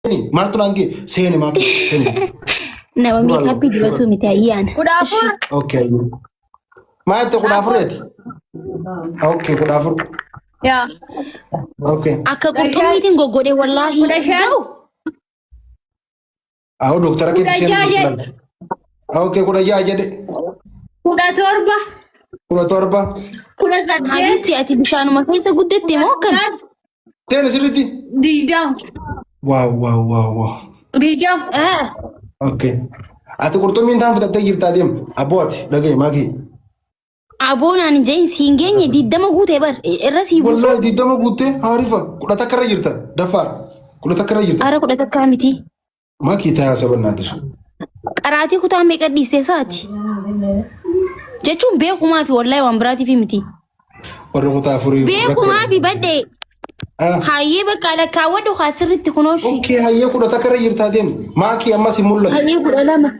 Seeni maaltu naan gee seeni maaki seeni. Nama Dubaal meekaappii dibatuu miti ayyaan. 14. Okay. Maa jette 14 ati? Okay 14. Yaa. Okay. Akka qurxummiitiin goggodhe wallaahi. 15. Ga'u. Aho doktara keetti Kudha seeni. ja'a jedhe. Okay 16 jedhe. 17. 17. 18. Habiibti ati bishaanuma keessa guddatte moo akkam? 9. Seeni sirriitti. 20. Waaw waaw waaw waaw. 20. Ah, Okay. Ati qurxummiin taan fudhattee jirtaa deem. Abboo ati dhaga'i maakii. Aboo naan hin jedhin siin geenye 20 guutee bar irra sii buusu. Wallahi 20 guuttee haarifa 11 irra jirta daffaar 11 irra jirta. Ara 11 miti. Makii tayaa sabannaatis. Qaraatii kutaa meeqa dhiistee saati? Jechuun beekumaa fi wallahi waan biraatiif miti. Warri kutaa afurii. Beekumaa fi badhee. Hayyee bakka lakkaawwadhu kaa sirriitti kunooshi. Okay hayyee 11 irra jirtaa deem. Maakii ammas hin mul'atu. Hayyee 12.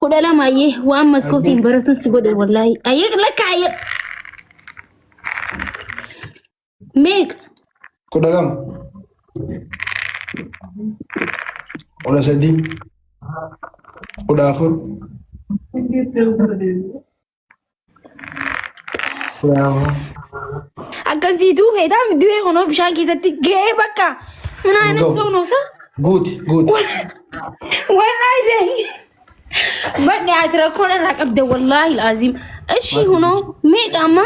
12 hayyee waan maskootiin baratuun si godhe wallahi. Hayyee lakkaa hayyee. Meeqa? 12. 13. 14. 14. Akkasiituu feetaa du'ee kunoo bishaan keessatti ga'ee bakka. Minaan Go. soonoosa. Guuti guuti. Wallahi seen. Badhe ati rakkoon irraa qabde wallaahi alaaziim. Ishi hunoo meeqa amma?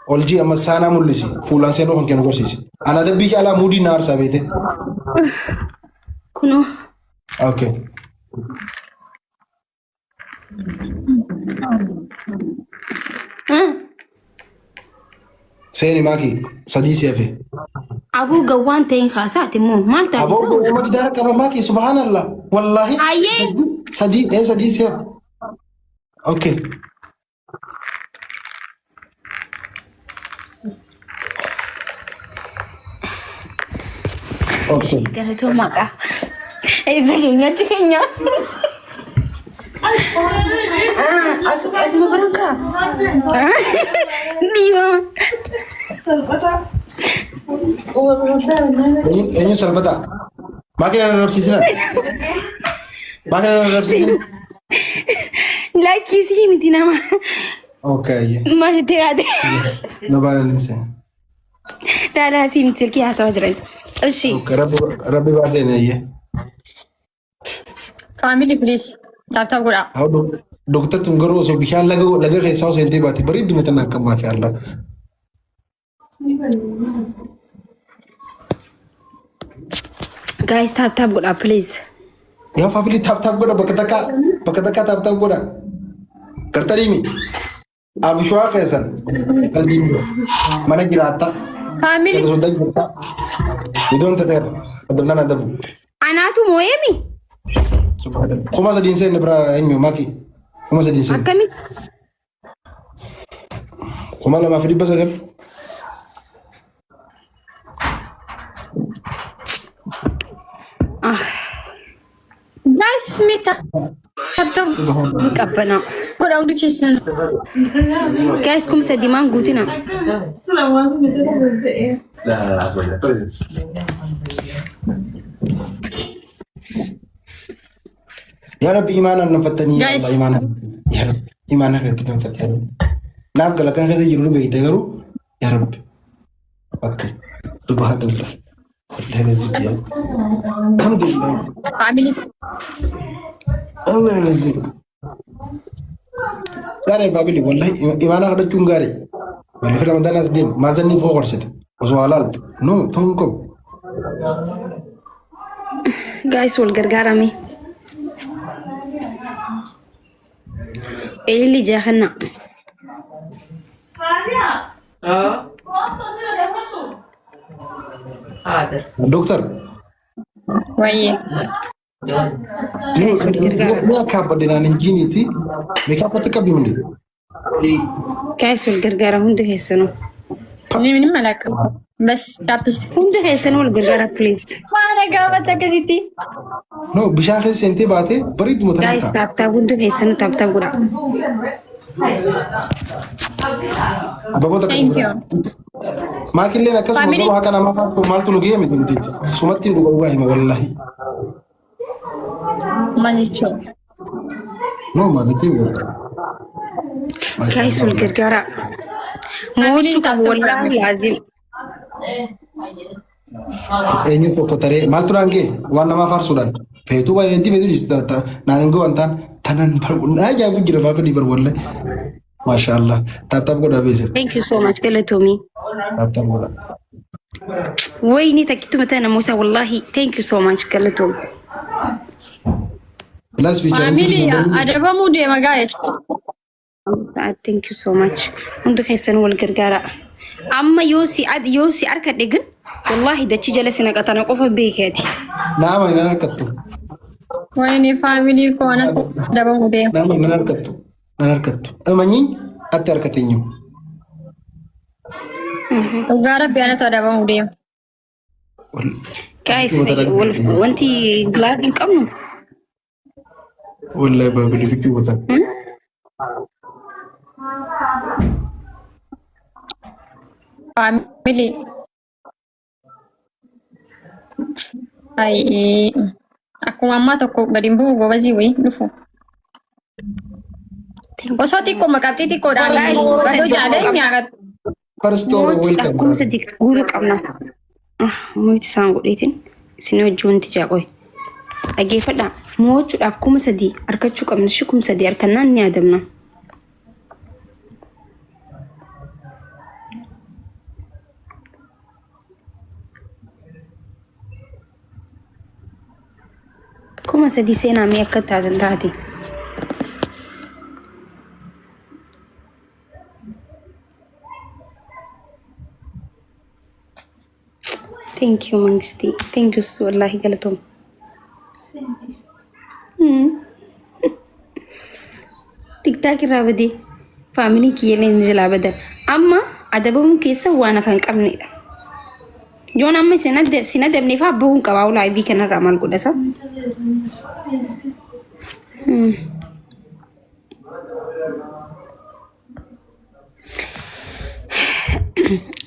Ol jii amma saanaa mul'isi. Fuulaan seenuu kan kennu gorsiisi. Ana dabbii caalaa muudii na aarsaa beete. Kunoo. Okay. Seeni maakii sadii si hafe. Aboo gawwaan ta'een kaasaati immoo maal taate? Aboo gowwuma gidaara qaba maakii subhaanallah. Wallaahi. Ayyee. Sadii sadii si hafe. Okay. Okay. Galatoo maqaa. Eessa keenya achi keenya. Asuma biran kaa. Dhiifama. Eenyu salphataa? Maakii na arrabsiisinaa? Maakii na arrabsiisinaa? Lakkii sii miti nama. Okay. Maal itti yaade? No baala ni. Daalaa sii miti silkii haasawaa jiran. Ishi. Okay, rabbi rabbi baasee ni ayye. Family please. Tap tap godhaa. Haa doktar tun garuu osoo bishaan laga laga keessaa osoo hin baate bareedduma tana akka maasha Allah. Guys tap tap godhaa please. Yaa family tap tap godha bakka takka bakka takka tap tap godha. Gartanii mi? Abishwaa keessan qalbii mana jiraatta. Family. Gada sodaa jirta. Idoon ta'eera. Adabnaan adabu. Anaatu moo'eemi? Subhaanallah. 3000 seenne bira eenyu maki. 3000 seenne. Akkamitti? 2900. Ah, Guys, mee tap tap ni qabbanaa. godhaa hundi keessan. Guys 3000 maan guutina. Yaa Rabbi imaanaan nan fattanii yaa Guys. Allah imaanaan. Yaa Rabbi imaanaan irratti nan fattanii. Naaf gala kan keessa jiru beekte garuu yaa Rabbi. Akka subhanallah. Wallahi lazim yaa Alhamdulillah. Family. Allah lazim. Gaarii baabili wallahi imaanaa kadhachuun gaarii. Maaliif Ramadaan as deemu maazanni foo qorsite osoo halaaltu. No ta'uu hin qabu. Guys wal gargaarame. Ililli jaakanna. Doktar Wayyee. Guys wal gargaara. ni akka abbadinaan hin jiiniiti meekaapatti qabdi Guys wal gargaara hundi keessanuu. ምንም አላውቅም። በስ chapstick Hundi keessanuu wal gargaara please. ማነ gaafata akkasitti. No bishaan keessa seentee baatee bareeduma tana Guys ta'a. tap tap hundi keessanuu tap tap godhaa. Abbaboota Thank you. Maakilleen akkasuma Family. garuu haqa namaa faarfuu maaltu nu ga'e miti nuti sumatti dhuga dhugaa hima wallahi. Maal jechuudha? No maalitii wal. Guys, wal gargaaraa. Mo'achuu qabu wallaahi laazim. Eenyu fokkotaree maaltu naan ga'e waan namaa faarsuudhaan feetuu baay'eetti feetuu jirti naan hin ga'u wantaan tanan na ajaa'ibu jira faafii bar wallahi. Maasha Allah. Tap tap godhaa beese. Thank you so much galatoomii. Tap tap godhaa. Wayni takkituma tana Musa wallahi thank you so much galatoom. Plus picture Family adabamuu deema guys. Thank you so much. Hundi keessan wal gargaara. Amma yoo si ad yoo si harkadhe ግን wallahi dachii jala si naqatana qofa beekeeti. Naama nan harkattu. Wayne family koo anatti adabamuu deema. Naama nan harkattu. Nan harkattu. Amanyiin atti harkatinyu. Dhugaa rabbi anatti adabamuu deema. Guys, wanti glove hin qabnu. Wallahi baabili biqiluu wata. Family. Ay, akkuma ammaa tokko gadi hin bu'u gobazii wayii dhufu. Osoo xiqqoo maqaxxii xiqqoodhaan badoo jaalee nyaata. First or welcome. Akkuma sadii guutuu qabna. Mooti isaan godheetiin isin hojii wanti jaaqoy. Dhaggeeffadhaa. Mo'achuudhaaf 3000 argachuu qabna. Shi 3000 argannaan ni adamna. 3000 seenaa mee akka taatan taate. Thank you Mangistii. Thank you wallahi galatoom. TikTok irraa badee family kiyyallee ni jalaa badan. Amma adabamuun keessa waan hafa hin qabnedha. Yoon amma sin adabne fa'aa bahuun qabaa live kanarraa maal godhasa?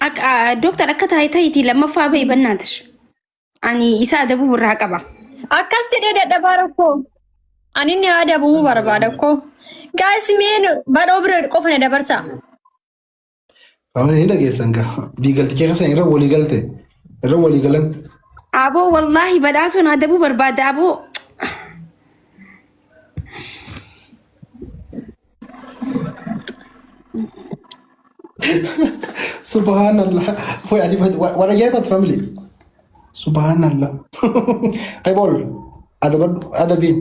Akka dooktar akka taa'e ta'iitii lammaffaa bahi bannaatis. Ani isa adabuu irraa qaba. Akkas jedhee dadhabaa rakkoo. Ani inni adabamuu barbaada koo. Guys mee badhoo bira qofa na dabarsa. Family ni dhageessan gaa. Biigalticha keessa irra walii galte. Irra walii galan. Aboo wallaahi badhaasuun adabuu barbaada aboo. Subhanallah. Way ani waan ajaa'ibaati family. Subhanallah. Qaybol. Adabadhu adabiin.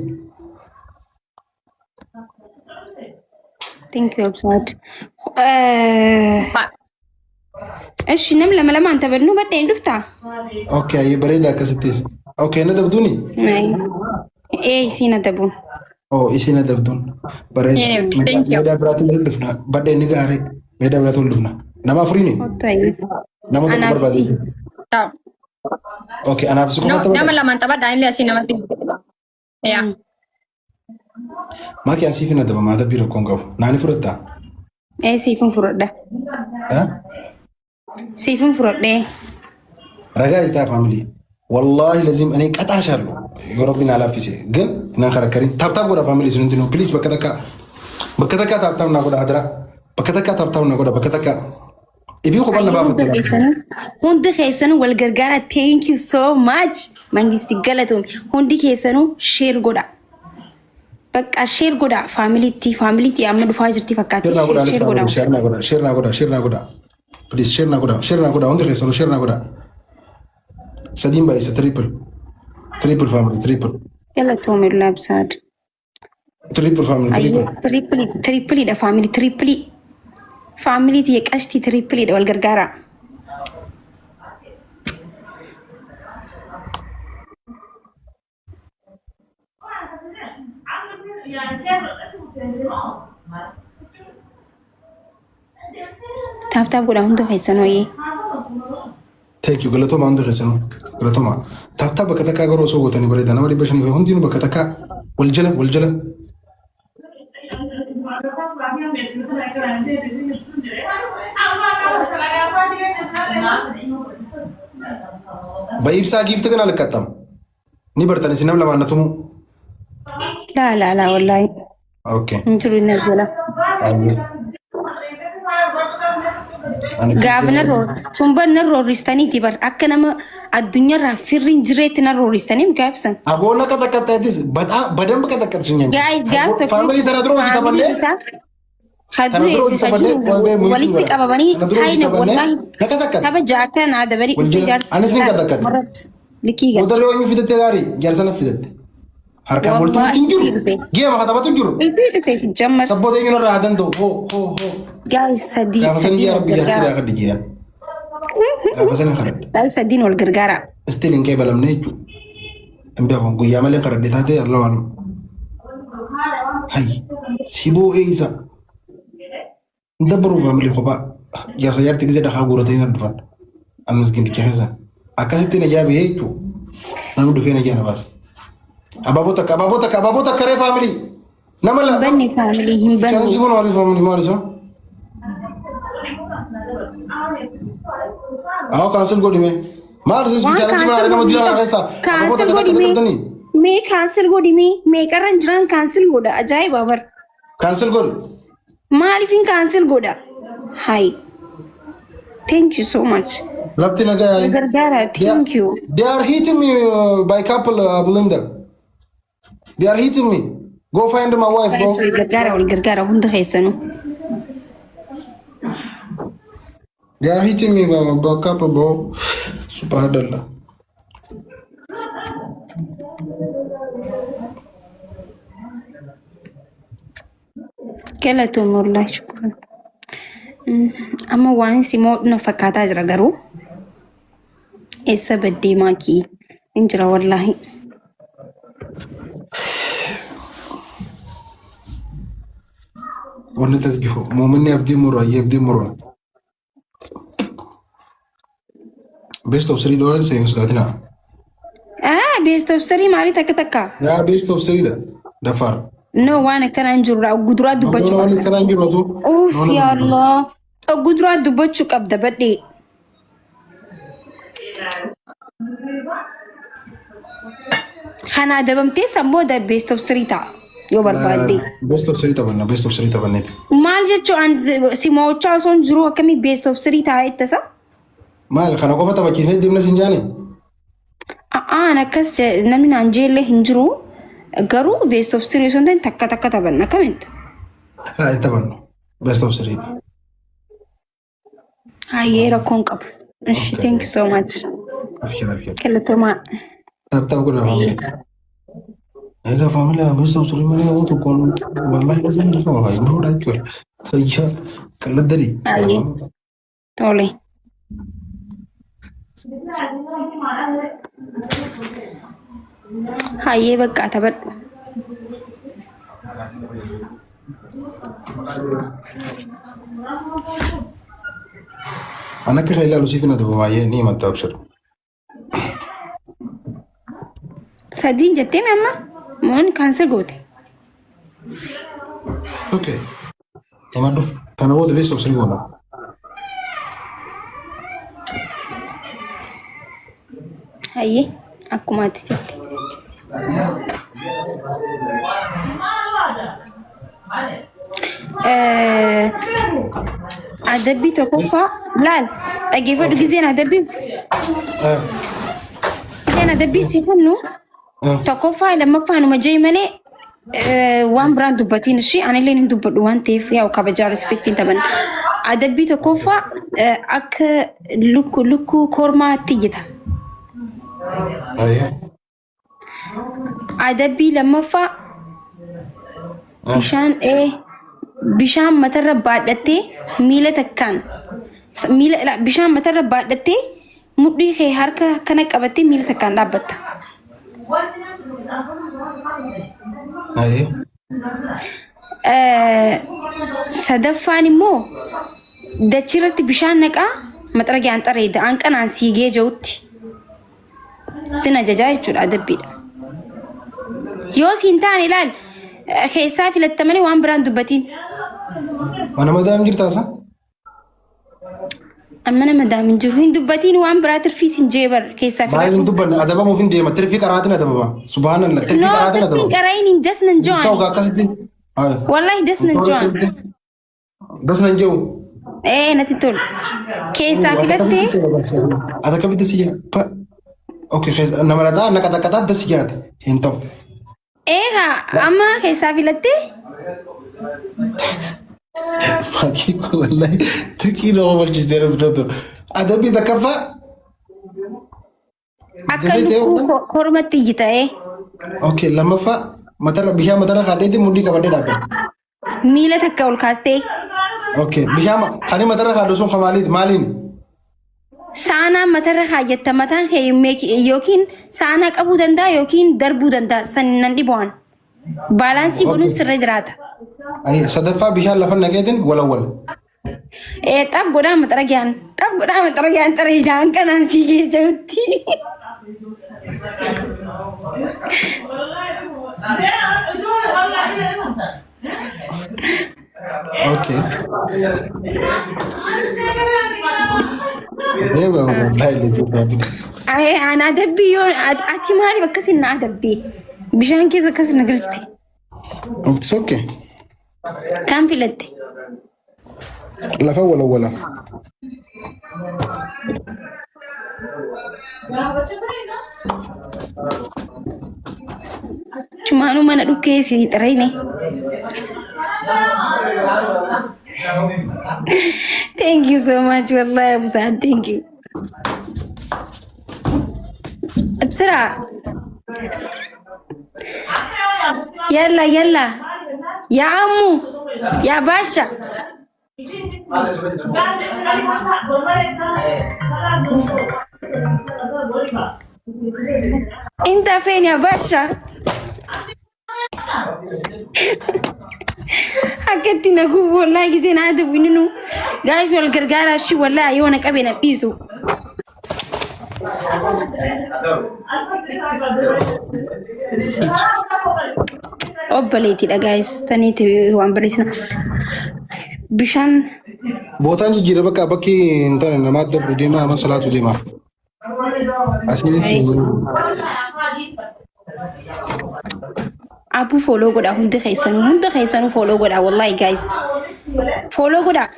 Thank you Absaad. Eshi nam lama lamaan taphadhu badhee hin dhuftaa? Okay ayyee bareeda akkasittis. Okay na dabduuni? Ee isiin adabuun. Oh isiin adabduun. Bareeda. Thank you. Meedaa biraatti wal dhufna. Badhee ni gaaree. Meedaa biraatti wal dhufna. Nama afuriini? Otto ayyee. Nama tokko Anaaf barbaade. si. Ta'u. Okay anaaf si No, qofa nama taphata. lamaan taphadhaa illee asii namatti. Yaa. Maaki asiif hin adabama adabbii rakkoon qabu. Naani fudhattaa? Ee siifin fudhadha. Eh? Siifin fudhadhee. Ragaa itaa family. Wallahi lazim ani qaxaashallu yoo rabbi naa laaffise ግን nan karakkarin tap tap godha family isin hundinuu please bakka takka bakka takka tap tap naa godha adara bakka takka tap tap naa godha bakka takka ifii kophaan na Hundi baafatte keessanuu hundi keessanuu wal gargaara. Thank you so much. Mangisti galatoom. Hundi keessanuu share godha. Bakka share godha familytti familytti amma dhufaa jirti fakkaatti. Share naa godha anis Share godha. Share naa godha share naa godha share naa godha please share naa godha share naa godha hundi keessanuu share naa godha sadiin baay'isa triple triple family triple Galatoom Laabsaad. Triple family triple. Triple tripledha family triple. Family tiyya qashtii tripledha wal gargaara. Tap tap godha hunda keessan wayii. Thank you galatooma hundi keessanuu galatooma. Tap tap bakka takkaa garuu osoo gootanii bareeda nama 500 fi hundinuu bakka takkaa wal jala wal jala. Ba'ibsaa giifti kana lakkattamu. Ni bartan isin nam lamaan na tumuu. Laa laa laa wallaahi Okay. hin jiru inni as jala. Ayyee. Ani Gaafa fiigee- na sumban na roorristaniiti bar akka nama addunyaarraa firri hin jirreetti na roorristanii gaafsan. Aboona qaxaqqaxxeetis በደንብ ቀጠቀጥሽኝ አንቺ። Gaa'is gaaf tokko ፋሚሊ ተነ ድሮ hojii faamilii taphanne isaa tana dura hojii taphanne qoy muyituu walitti godha. qabamanii Tana dura hojii hayna taphanne wallaahi na qaxaqqaxe. tapha jaakka naa dabalii Wal dhufee jala- jaarsa anis ni qaxaqqaxe. marratti likii gala. Boodarra eenyu fidatte gaarii jaarsa na fidatte. Harkaan Wallaahi waltuutti hin jiru. dhufe. Geema ka taphatu hin jiru. Ilbii dhufe si jammar. Sabboota eenyu narraa haa danda'u. Hoo hoo hoo. Gaa'is sadii Gaafa sanii sadiin yaa wal rabbi jaartii gargaara. raa kadhi jeen. Gaafa sanii kadhadhe. Gaa'is sadiin wal gargaara. Istiin hin qeebalamne jechuudha. Hin beeku guyyaa malee kadhadhe taatee Allah waan. Hayyi siboo eeyisa. Hin dabbaru faamilii kophaa. Jaarsa jaartii gisee dhakaa guuratanii na dhufan. An miskiinticha keessa. Akkasitti na jaabee jechuudha. Namni dhufee na jaa na baasa. Abaaboo takka abaaboo takka abaaboo takka ree faamilii. Nama Hin lama. banne faamilii hin banne. Challenge kun maaliif faamilii maal isaa? Awo cancel godhi mee. Maal isis Waan challenge mana cancel nama godhi dila kana keessa abaaboo cancel takka takka godhi mee taphatanii. mee cancel godhi mee meeqarra hin jiran cancel godha ajaa'iba bar. Cancel godhi. Maaliifin cancel godha? Hai. Thank you so much. Lafti nagaa Na gargaara. Thank you. They are hitting me by couple, Belinda. They are hitting me. Go find my wife, Guys, bro. wal gargaara wal gargaara hunda keessanuu. They are hitting me by couple, bro. Subhanallah. Galatoom wallahi shukran. Amma waan si moodhu na fakkaataa jira garuu eessa baddee maakii hin jira wallahi. Wanni tasgifu. Muuminni abdii muru ayyee abdii muruun. Best of three doo hin sodaatina. Ah, best of three maalii takka takka? Yaa best of three dha. Dafaar. No waan akkanaa hin jirudha. Guduraa dubbachuu Waan qabda. akkanaa hin jiru atu. Uff yaa Allah. Guduraa dubbachuu qabda badhee. Kana adabamtee sammuu best of three ta'a yoo barbaadde. Best of three taphanna. Best of three taphanneeti. Maal jechuun si mo'achaa osoo hin jiru akkamii best of three ta'a ittisa? Maal kana qofa taphachiisnee deemna sin jaane? Aan akkas namni naan jeellee hin jiru garuu best of three osoo hin ta'in takka takka taphanna akkamitti? Haa hin taphannu. Best of three. Hayyee rakkoon qabu. Ishi Okay. thank you so much. Abshir abshir. Galatoomaa. Tap tap godhaa faamilii. Egaa faamilii best of three malee yoo tokkoon wallahi lazim hin qaba hin biroo jechuudha. Fayyaa kalladari. Hayyee tole. Hayyee bakka taphadhu. An akka kan ilaalu siif hin adabu baay'ee ni himatta abshir. Sadiin jetteen amma moon cancel goote. Okay. Himadhu. Kana booda best of three goona. Hayyee akkuma ati jette. Adabbii tokkoffaa laal dhaggeeffadhu gizeen adabbii gizeen adabbii si kennu tokkoffaa lammaffaa numa jee malee waan biraan dubbatiin ishee anillee hin dubbadhu waan ta'eef yaa'u kabajaa respectiin taphanna. Adabbii tokkoffaa akka lukku lukkuu kormaatti iyyita. Ayyee. Adabbii lammaffaa bishaan bishaan matarra baadhattee miila takkaan miila bishaan matarra baadhattee mudhii kee harka kana qabattee miila takkaan dhaabbatta. Ayyee. Sadaffaan immoo dachirratti bishaan naqaa maxaragaan xareeda hanqanaan siigee jirutti sin ajajaa jechuudha adabbiidha. Yoo siin taane ilaal keessaa filatta malee waan biraan dubbatiin. Mana madaam jirtaa sa? Amma nama daamin jiru hin dubbatiin waan biraa tirfii sin jee bar keessaa Maal hin filadhu. dubbanne adabamuuf hin deema. Tirfii qaraatiin adabama. Subhaanallah. Tirfii No, qaraatiin tirfiin adabama. qarayin hin jasnan Ta'u jo'an. akkasitti. Wallahi dasnan jo'an. Dasnan jiru. Ee natti tolu. Keessaa filattee Ati akkamitti si jaa? Okay, nama lataa naqa takka taate si jaate. Hin ta'u. ee haa amma keessaa filattee Fakkii kun wallahi xiqqii nama balchistee rabbi Adabbii takkaffaa akka Gafee ta'e lukkuu hodha. kormatti iyyi ta'ee Okay, lammaffaa matarra bishaan matarra kaadheetti mudhii qabadhee dhaabbadha. miila takka ol kaastee Okay, bishaan kan matarra kaadhu sun kan maaliiti? Maaliin? saanaa matarra kaayyatta mataan kee yookiin saanaa qabuu danda'a yookiin darbuu danda'a san nan dhibu'an. Baalaansii godhuun sirra jiraata. Ayi, sadaffaa bishaan lafa naqeetiin walawwal. Ee xab godhaa maxaragyaan xab godhaa maxaragyaan xareedaan kanaan siigee jirutti. Okay. Deema wallahi illee Ayee an adabbii yoo ati maaliif akkasin na adabdee bishaan keessa akkas na galchite It's okay. kan filatte. Lafa walawwala. Chumaanuu mana dhukkee si xarayne. Thank you so much wallahi Absaan thank you. بسرعة يلا يلا يا عمو يا باشا انت فين يا باشا Akkatti na gubu wallahi giseen haada wininu guys wal gargaaraa shi wallahi yoo na qabe na dhiisu. Obboleettiidha guys taniiti waan barreessina. Bishaan Bootaan jijjiirra bakka bakki hin taane namaa dabru deema ama salaatu deema. Asiinis Abuu follow godhaa hunda keessanuu follow godhaa wallahi guys follow godhaa.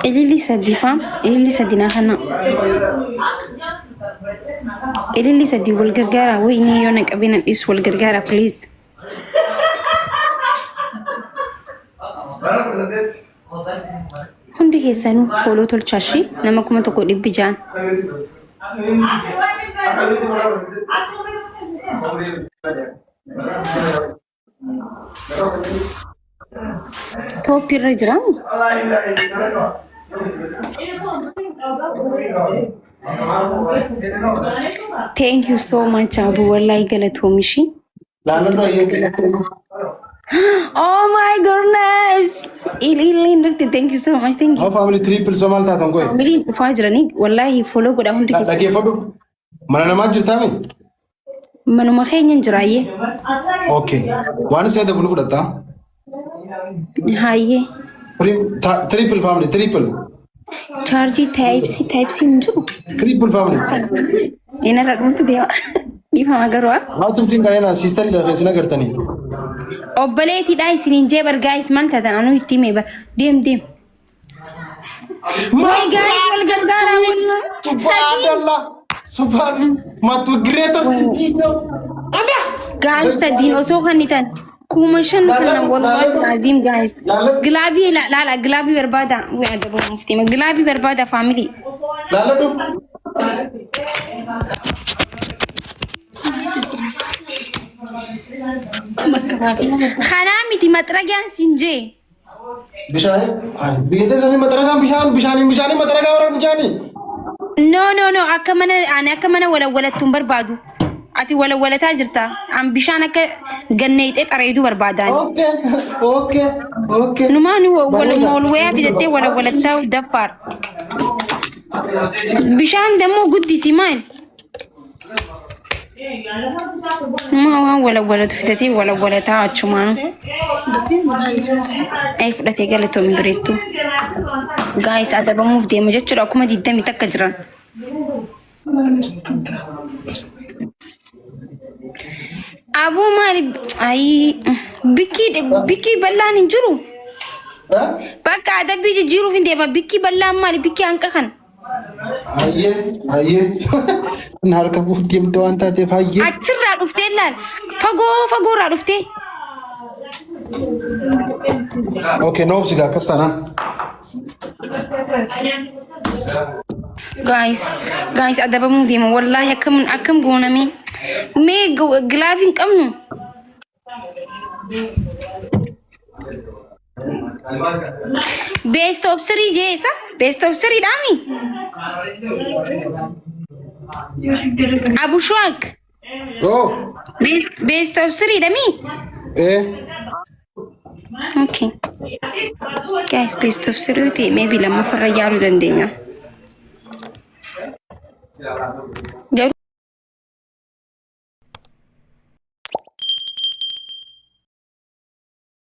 Ililli sadii faam ililli sadii naa kana ililli sadii wal gargaara wayni yoo na qabee na dhiisu wal gargaara please. Hundi keessanuu follow tolchaa shi nama 1600. Tooppi irra jira. Thank you so much Abu wallahi galatoomishi. Laaladhu ayyee. Oh my goodness. Ililliin dhufte thank you so much thank you. How family triple so maal taatan qoy. Familiin dhufaa jiranii wallahi follow godhaa hundi keessan. Dhaggeeffadhu. Mana namaa jirtaami? Manuma keenya hin jiraayyee. Okay. Waan si adabu ni fudhattaa? Haayyee. Triple family triple. Chaarjii taayipsii taayipsii hin jiru. Triple family. Inni irra dhumtu deema. Dhiifama garuu haa. Haa turtiin kanneen siistarii lafa isin agartanii. Obboleettiidha isiniin jee bar gaayis maal taatan anuu itti himee bar deem deem. My guys wal gargaaraa wallah. Sadiin Subhanallah. Subhan. Matu greatest kingdom. Ada. Guys sadiin osoo kan itan 5000 kana wallahi aziim guys. Gilaabii laala gilaabii barbaada. Wii adaba muftii gilaabii barbaada family. Laaladhu. Kanaa miti maxragaan siin jee. Bishaan biyya teessanii maxaragaan bishaan bishaaniin bishaanii maxaragaa warra bishaanii. No no no akka mana ani akka mana walawwalattu hin barbaadu. Ati walawwalataa jirta. An bishaan akka ganneexee xareedu barbaadaan. Okay okay okay. Numaan walwayaa fidattee walawwalattaa daffaar. Bishaan dammoo guddisi maal? Maa waan walawwalatu fitatee walawwalataa achumaanu. Ay fudhatee galatoomi bareettuu. Gaayis adabamuuf deema jechuudha 21,000 jiran. Aboo maali ayii bikkii bikkii bal'aan hin jiru. Bakka adabbii jijjiiruuf hin deema bikkii bal'aan maali bikkii hanqa kana. Hayyee hayyee. Kun harka buuf deemte waan taateef hayyee. Achirraa dhuftee laal fagoo fagoorraa dhuftee. Okay, na obsi gaa akkas taanaan. Guys, guys adabamuu deema wallaahi akkam akkam gooname mee gilaavii hin qabnu. Best of three jeesa best of three dhaami. Abu Shuak Oh, best of three dhami. eh. Okay. Guys, best of three ta'e maybe lammaffarra yaaduu dandeenya. Garuu